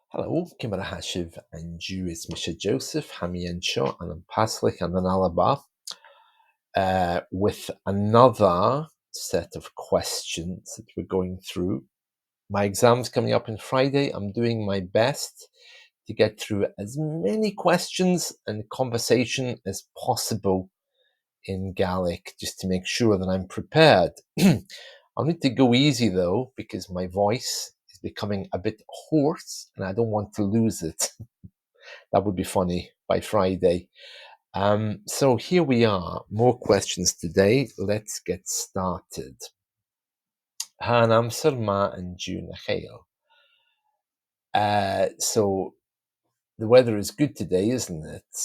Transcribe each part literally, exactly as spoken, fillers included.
Hello, ciamar a tha sibh an-diugh? Is mise Joseph, tha mi an seo ann am Pàislig ann an Alba, uh, with another set of questions that we're going through. My exam's coming up on Friday. I'm doing my best to get through as many questions and conversation as possible in Gaelic, just to make sure that I'm prepared. I'll need to go easy, though, because my voice is becoming a bit hoarse and I don't want to lose it. That would be funny by Friday. Um, so here we are, more questions today. Let's get started. Tha an aimsir math an-diugh, nach eil? Uh, so the weather is good today, isn't it?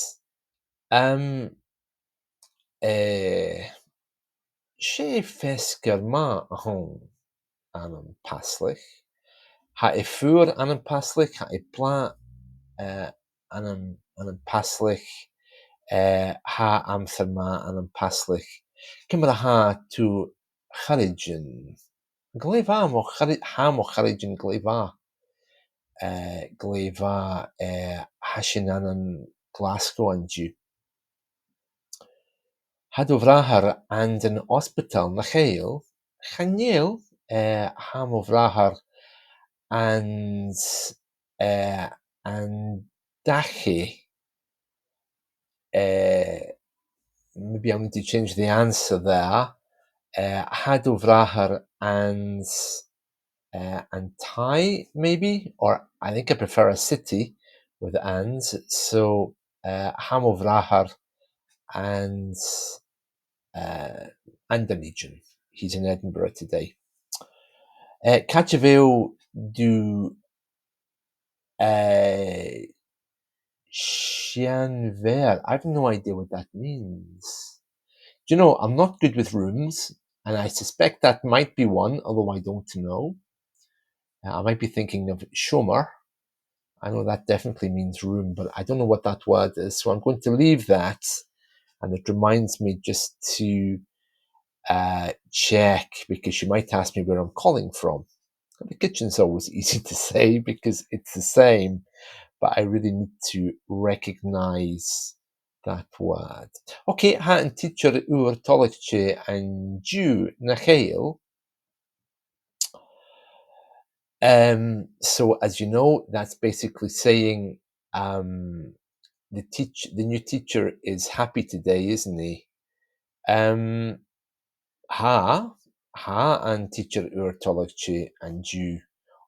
Um, eh, 's e feasgar math a th' ann ann am Pàislig. Tha e fuar ann am Pàislig, tha e blàth, eh, ann am, ann am Pàislig, eh, tha aimsir math ann am Pàislig. Ciamar a tha thu, a chàirdean? Glè mhath, mo chàird-, tha mo chàirdean glè mhath. Eh, glè mhath, eh, tha sinn ann an Glaschu an-diugh. Tha do bhràthair anns an ospadal, nach eil? Chan eil, eh, tha mo bhràthair anns, eh, an dachaigh. Eh, maybe I need to change the answer there. Eh, tha do bhràthair anns, eh, an taigh, maybe? Or I think I prefer a city with anns. So, eh, tha mo bhràthair anns, eh, ann an Dùn Èideann. He's in Edinburgh today. Eh, càit a bheil do eh, seanmhair. I've no idea what that means. Do you know, I'm not good with rooms, and I suspect that might be one, although I don't know. Uh, I might be thinking of seòmar. I know that definitely means room, but I don't know what that word is, so I'm going to leave that. And it reminds me just to, uh, check, because you might ask me where I'm calling from. The kitchen's always easy to say because it's the same, but I really need to recognise that word. Okay, tha an tidsear ùr toilichte an-diugh, nach eil? Um, so, as you know, that's basically saying, um, the teach-, the new teacher is happy today, isn't he? Um, tha, tha an tidsear ùr toilichte an-diugh,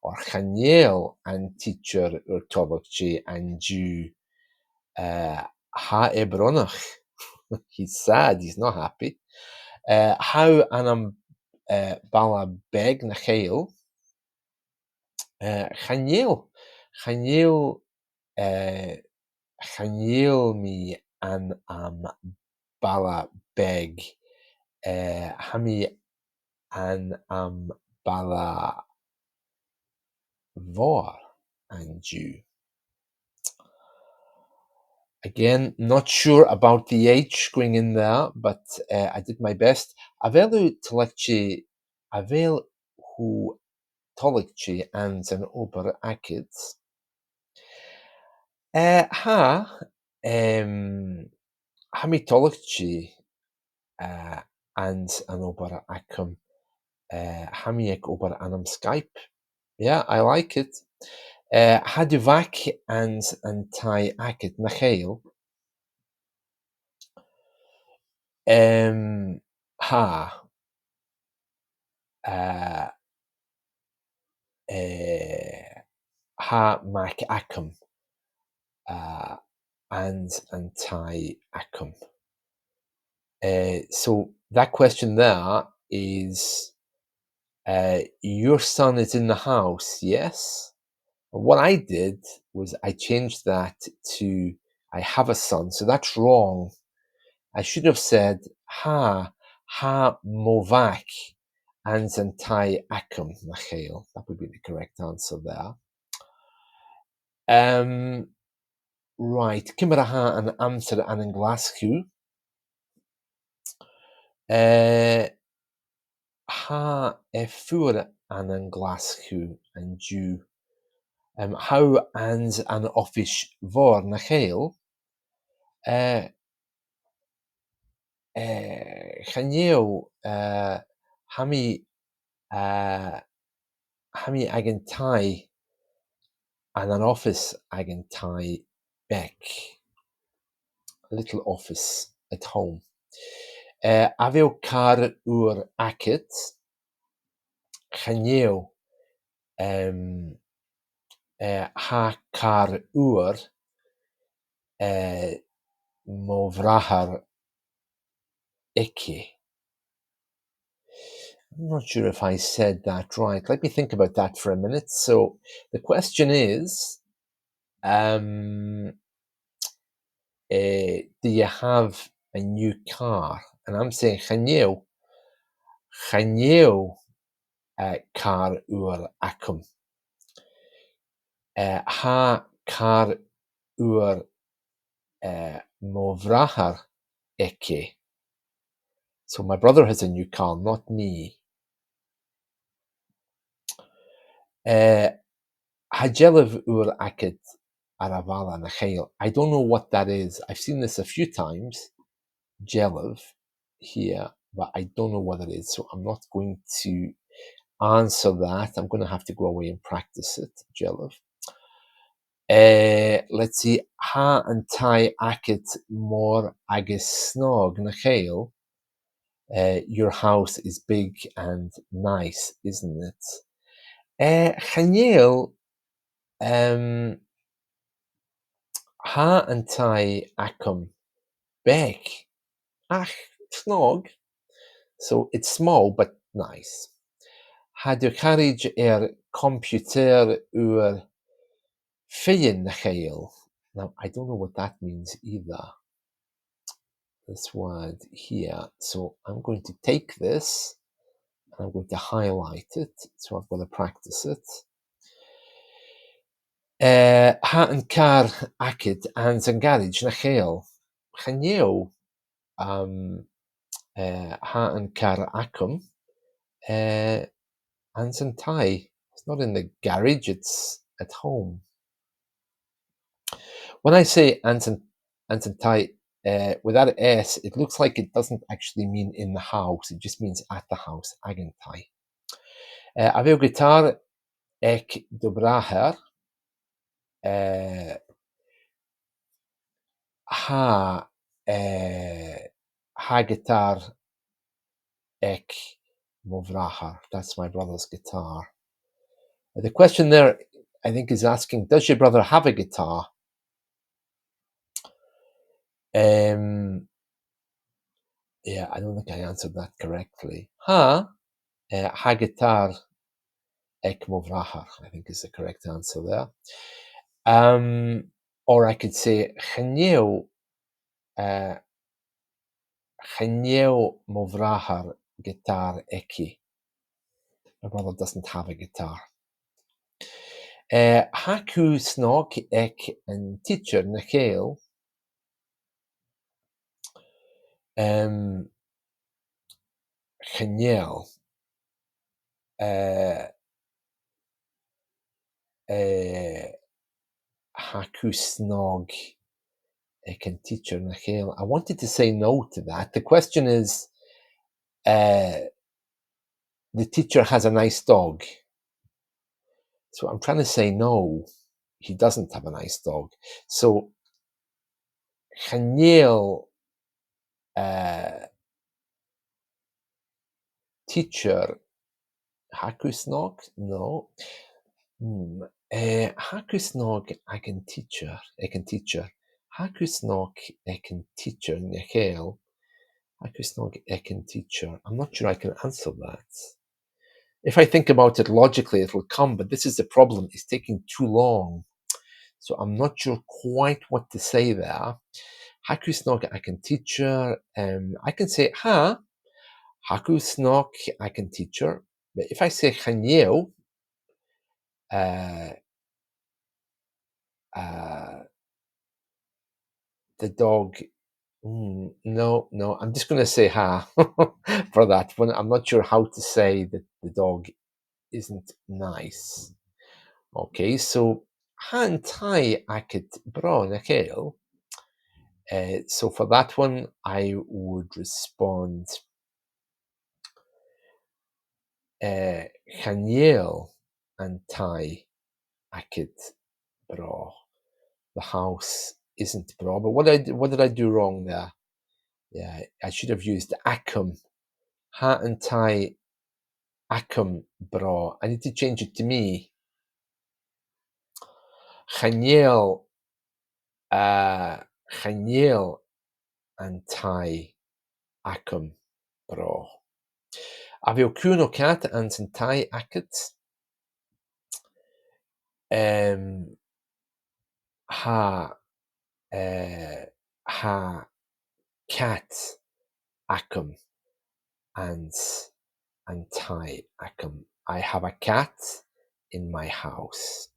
or chan eil an tidsear ùr toilichte an-diugh, eh, tha e brònach. He's sad, he's not happy. Eh, tha thu ann am, eh, baile beag, nach eil? Eh, chan eil, chan eil, eh, chan eil mi ann am baile beag, eh, tha mi ann am baile mhòr an-diugh. Again, not sure about the H going in there, but, eh, I did my best. A bheil thu toilichte, a bheil thu toilichte anns an obair agad? Eh, tha, em, tha mi toilichte, eh, anns an obair agam. Eh, tha mi ag obair ann am Skype. Yeah, I like it. Eh, tha do mhac anns an taigh agad, nach eil? Em, tha. Eh, eh, tha mac agam, eh, anns an taigh agam. Eh, so that question there is, eh, your son is in the house, yes? What I did was I changed that to, "I have a son," so that's wrong. I should have said, "Tha, tha mo mhac anns an taigh agam, nach eil." That would be the correct answer there. Um, right, ciamar a tha an aimsir ann an Glaschu? Eh, tha e fuar ann an Glaschu an-diugh. Um, tha thu anns an oifis mhòr, nach eil? Eh, eh, chan eil, eh, tha mi, eh, tha mi aig an taigh, ann an oifis aig an taigh beag. A little office at home. Eh, a bheil càr ùr agad? Chan eil, um, eh, tha càr ùr, eh, mo bhràthar aige. I'm not sure if I said that right. Let me think about that for a minute. So the question is, um, eh, do you have a new car? And I'm saying, chan eil, chan eil, eh, càr ùr agam. Eh, tha càr ùr, eh, mo bhràthar aige. So my brother has a new car, not me. Eh, tha dealbh ùr agad air a' bhalla, nach eil? I don't know what that is. I've seen this a few times. Dealbh here, but I don't know what it is, so I'm not going to answer that. I'm gonna have to go away and practice it, dealbh. Eh, let's see, tha an taigh agad mòr agus snog, nach eil? Eh, your house is big and nice, isn't it? Eh, chan eil, um, tha an taigh agam beag, ach snog. So it's small but nice. Tha do charaid air computer ùr fhèin, nach eil? Now, I don't know what that means either. This word here. So I'm going to take this and I'm going to highlight it. So I've got to practice it. Eh, tha an càr agad anns a' gharaids, nach eil? Chan eil, um, eh, tha an càr agam, eh, anns an taigh. It's not in the garage, it's at home. When I say anns an, anns an taigh, eh, with that S, it looks like it doesn't actually mean in the house, it just means at the house, aig an taigh. Eh, a bheil giotàr aig do bhràthair? Eh, tha, eh, tha giotàr aig mo bhràthair. That's my brother's guitar. The question there, I think, is asking, does your brother have a guitar? Um, yeah, I don't think I answered that correctly. Tha, eh, tha giotàr aig mo bhràthair, I think, is the correct answer there. Um, or I could say, chan eil, eh, chan eil mo bhràthair giotàr aige. My brother doesn't have a guitar. Eh, tha cù snog aig an tidsear, nach eil? Um, chan eil. Eh, eh, tha cù snog aig an tidsear, nach eil? I wanted to say no to that. The question is, eh, the teacher has a nice dog. So I'm trying to say no, he doesn't have a nice dog. So, chan eil, eh, tidsear, tha cù snog? No. Hmm. Eh, tha cù snog aig an tidsear, aig an tidsear. Tha cù snog aig an tidsear, nach eil? Tha cù snog aig an tidsear. I'm not sure I can answer that. If I think about it logically, it'll come, but this is the problem, it's taking too long. So I'm not sure quite what to say there. Tha cù snog aig an tidsear, um, I can say, tha, tha cù snog aig an tidsear. But if I say chan eil, uh, uh, the dog, mm, no, no, I'm just gonna say tha for that one. I'm not sure how to say that the dog isn't nice. Okay, so tha an taigh agad bròch, nach eil? Uh, so for that one, I would respond, uh, chan eil an taigh agad bròch. The house isn't bròch. But what I, what did I do wrong there? Yeah, I should have used agam. Tha an taigh agam bròch. I need to change it to me. Chan eil, uh, chan eil an taigh agam bròch. A bheil cù no cat anns an taigh agad? Um, tha, uh, tha cat agam anns an taigh agam. I have a cat in my house.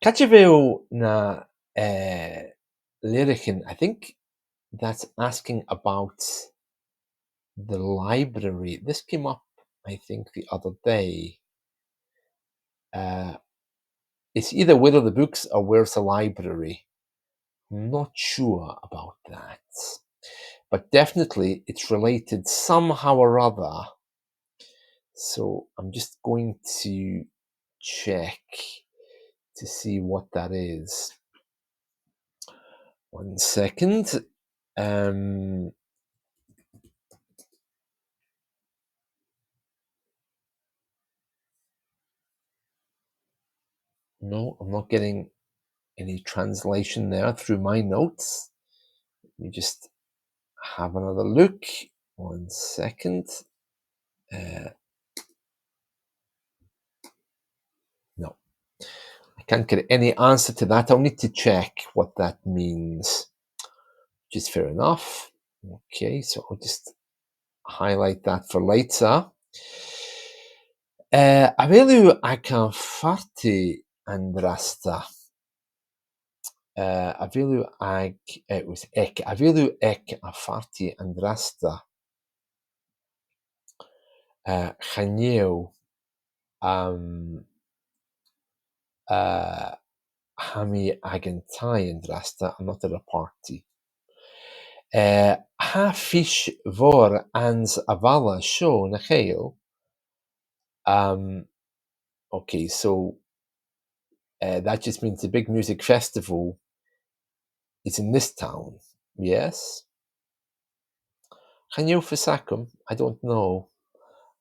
Càit a bheil na, uh, leabhraichean? I think that's asking about the library. This came up, I think, the other day. Uh, it's either where are the books or where's the library. I'm not sure about that. But definitely it's related somehow or other. So I'm just going to check to see what that is. One second. Um, no, I'm not getting any translation there through my notes. Let me just have another look. One second. Uh, no. I can't get any answer to that. I'll need to check what that means, which is fair enough. Okay, so I'll just highlight that for later. Uh, a bheil thu aig a' phàrtaidh an-dràsta? Uh, a bheil thu aig, it was aig, a bheil thu aig a' phàrtaidh an-dràsta? Uh, chan eil, um, uh, tha mi aig an taigh an-dràsta, I'm not at a party. Uh, tha fìs mhòr anns a' bhaile seo, nach eil? Um, okay, so, uh, that just means the big music festival is in this town, yes? Chan eil fhios agam, I don't know.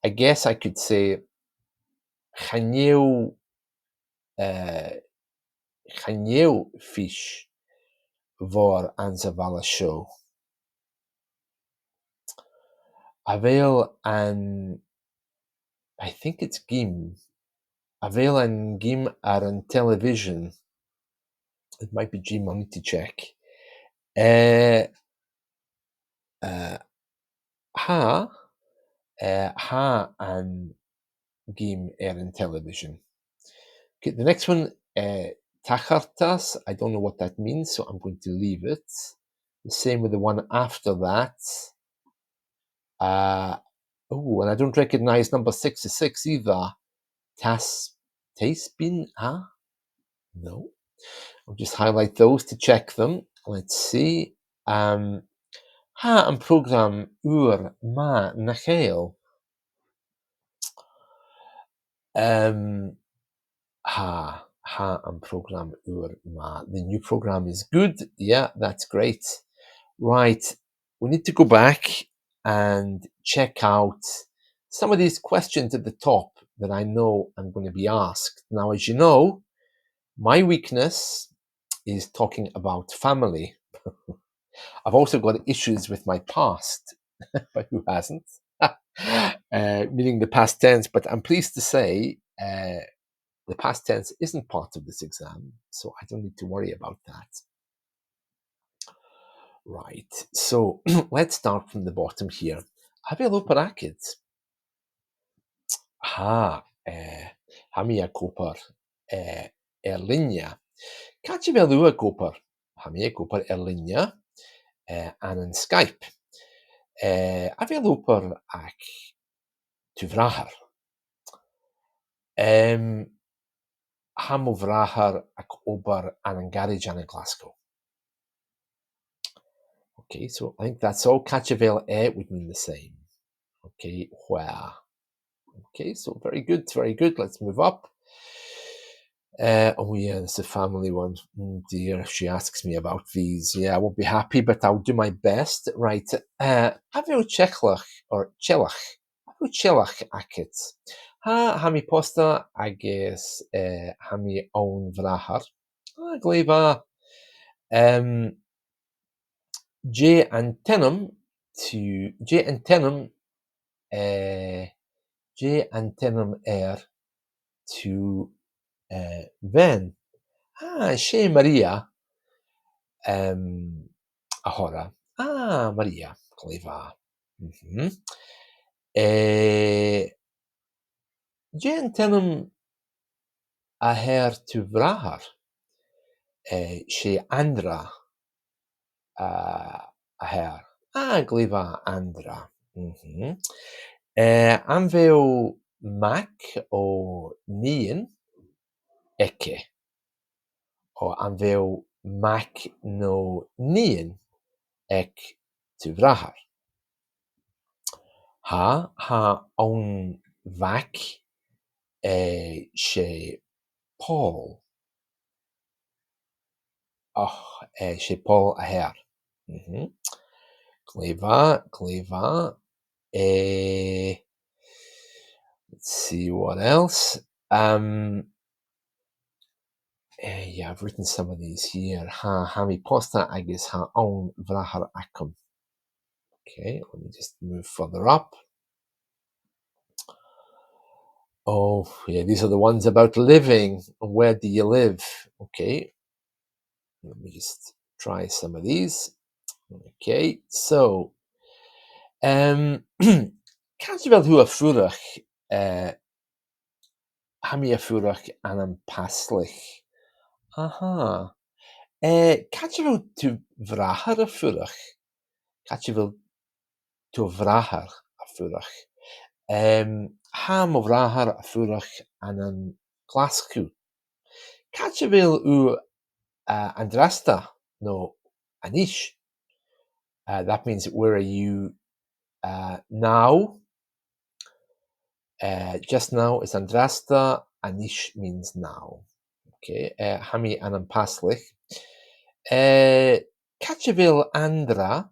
I guess I could say, chan eil, uh, chan eil fìs mhòr anns a' bhaile seo. A bheil an, I think it's geama. A bheil an geama air an television? It might be geama, I need to check. Uh, uh, tha, uh, tha an geama air an television. Okay, the next one, uh, tachartas. I don't know what that means, so I'm going to leave it. The same with the one after that. Uh, oh, and I don't recognise number sixty-six either. Taisbeanadh? No. I'll just highlight those to check them. Let's see. Um, tha am prògram ùr math, nach eil? Um, tha, tha am prògram ùr math. The new program is good. Yeah, that's great. Right, we need to go back and check out some of these questions at the top that I know I'm gonna be asked. Now, as you know, my weakness is talking about family. I've also got issues with my past, but who hasn't? Uh, meaning the past tense, but I'm pleased to say, uh, the past tense isn't part of this exam, so I don't need to worry about that. Right, so let's start from the bottom here. A bheil obair agad? Tha, eh, tha mi ag obair, eh, air-loidhne. Càit a bheil thu ag obair? Tha mi ag obair air-loidhne, eh, ann an Skype. Eh, a bheil obair aig do bhràthair? Em, tha mo bhràthair ag obair ann an garaids ann an Glaschu. Okay, so I think that's all. Càit a bheil e would mean the same. Okay, where? Okay, so very good, very good. Let's move up. Uh, oh yeah, there's a family one. Mm, dear, if she asks me about these, yeah, I won't be happy, but I'll do my best. Right, uh, a bheil teaghlach or teaghlach? A bheil teaghlach agad? Tha, tha mi pòsta agus, uh, tha mi aon bhràthair. Ah, glè mhath. Um, dè an t-ainm, dè an t-ainm, eh, dè an t-ainm air do, eh, bhean? Ah, 's e Maria, em, a th' oirre. Ah, Maria, glè mhath. Mhm. Eh, dè an t-ainm a th' air do bhràthair? Eh, 's e Andra, eh, a th' air. Ah, glè mhath, Andra. Mhm. Eh, am bheil mac no nighean aige? O, am bheil mac no nighean aig do bhràthair? Tha, tha aon mhac, eh, 's e Paul. Och, eh, 's e Paul a th' air. Mhm. Glè mhath, glè mhath. Eh, let's see what else. Um, eh, yeah, I've written some of these here. Tha, tha mi pòsta agus tha aon bhràthair agam. Okay, let me just move further up. Oh, yeah, these are the ones about living. Where do you live? Okay, let me just try some of these. Okay, so, um, càit a bheil thu a' fuireach, eh, tha mi a' fuireach ann am Pàislig. Aha. Eh, càit a bheil do bhràthair a' fuireach? Càit a bheil do bhràthair a' fuireach? Em, tha mo bhràthair a' fuireach ann an Glaschu. Càit a bheil thu, eh, an-dràsta no a-nis? Uh, that means, where are you, uh, now? Uh, just now is an-dràsta, a-nis means now. Okay, uh, tha mi ann am Pàislig. Uh, càit a bheil Andra?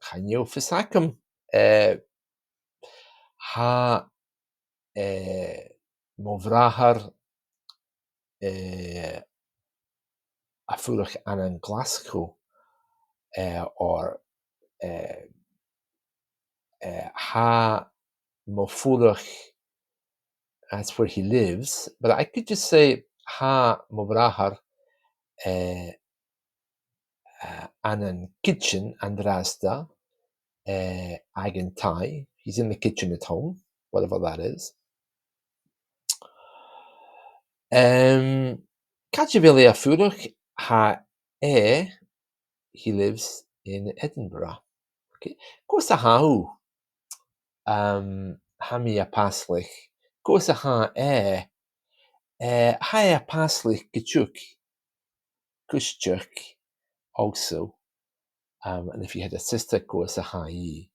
Chan eil fhios agam. Uh, tha, uh, mo bhràthair, eh, a' fuireach ann an Glaschu, eh, or, eh, eh, tha mo bhràthair, that's where he lives, but I could just say, tha mo bhràthair, eh, eh, ann an kitchen an-dràsta, eh, aig an taigh. He's in the kitchen at home, whatever that is. Em, càit a bheil e a' fuireach? Tha e, he lives in Edinburgh. Okay. Cò às a tha thu? Um, tha mi à Pàislig. Cò às a tha e? Eh, tha e à Pàislig gu tric. Gus tric also. Um, and if you had a sister, cò às a tha i?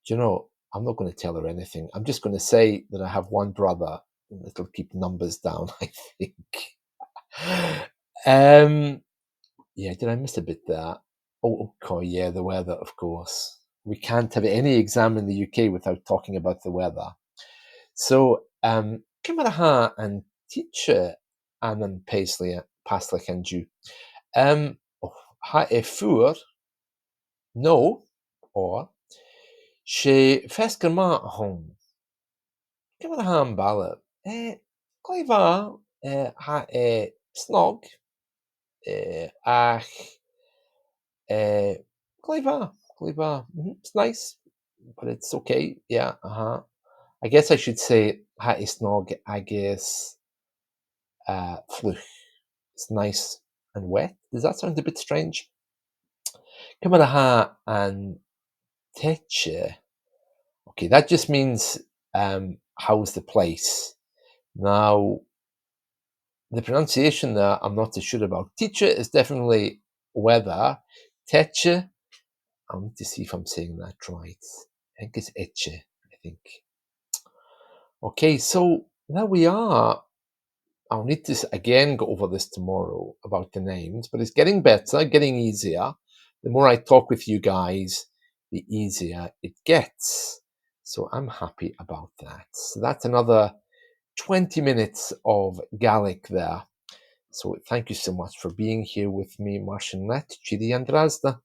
Do you know, I'm not gonna tell her anything. I'm just gonna say that I have one brother. It'll keep numbers down, I think. Um, yeah, did I miss a bit there? Oh, okay, yeah, the weather, of course. We can't have any exam in the U K without talking about the weather. So, um, ciamar a tha an t-slighe ann am Pàislig, Pàislig an-diugh? Um, oh, tha e fuar, no, or, 's e feasgar math a th' ann. Ciamar a tha am baile? Eh, glè mhath, eh, tha e snog, eh, ach, eh, glè mhath, glè mhath. Mhm, it's nice, but it's okay, yeah, uh-huh. I guess I should say tha e snog agus, uh, fliuch. It's nice and wet. Does that sound a bit strange? Ciamar a tha an t-àite? Okay, that just means, um, how's the place? Now, the pronunciation there, I'm not too sure about. Tìde is definitely weather. Tèite, I need to see if I'm saying that right. I think it's èite, I think. Okay, so there we are. I'll need to s- again go over this tomorrow about the names, but it's getting better, getting easier. The more I talk with you guys, the easier it gets. So I'm happy about that. So that's another twenty minutes of Gaelic there. So thank you so much for being here with me. Mar sin leat, tìoraidh an-dràsta.